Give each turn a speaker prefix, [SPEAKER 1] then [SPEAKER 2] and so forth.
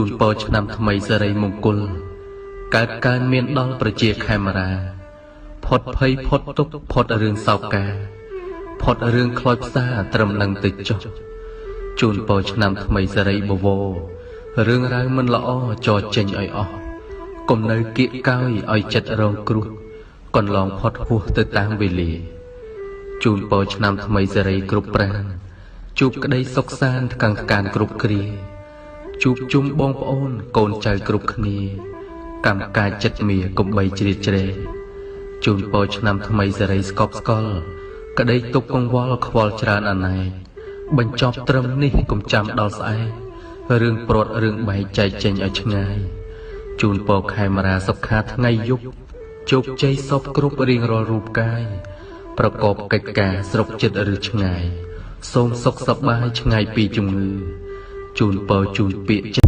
[SPEAKER 1] ជូនពរឆ្នាំថ្មីសិរីមង្គលកើតកើនមានដល់ប្រជាខេមរាផុតភ័យផុតទុក្ខផុតរឿងសោកាផុតរឿងខ្លោចផ្សាត្រឹមនឹងទៅចុះជូនពរឆ្នាំថ្មីសិរីបវររឿងរ៉ាវមិនល្អចរចេញឲ្យអស់កុំនៅគៀកកោយឲ្យចិត្តរងគ្រោះកន្លងផុតហួសទៅតាមវេលាជូនពរឆ្នាំថ្មីសិរីគ្រប់ប្រាណជួបក្តីសុខសាន្តថ្កាំងថ្កានគ្រប់គ្រាជួបជុំបងប្អូនកូនចៅគ្រប់គ្នាកម្មការចិត្តមាកុំបីជ្រៀតជ្រែកជូនពរឆ្នាំថ្មីសិរីស្កប់ស្កល់ក្តីទុកកង្វល់ខ្វល់ច្រើនអណែកបញ្ចប់ត្រឹមនេះកុំចាំដល់ស្អែករឿងព្រាត់រឿងបែកចែកចេញឲ្យឆ្ងាយជូនពរខេមរាសុខាថ្ងៃយប់ជោគជ័យសពគ្រប់រៀងរាល់រូបកាយប្រកបកិច្ចការស្រុកចិត្តឬឆ្ងាយសូមសុខសប្បាយឆ្ងាយពីជំងឺជូនពរជូនពាក្យ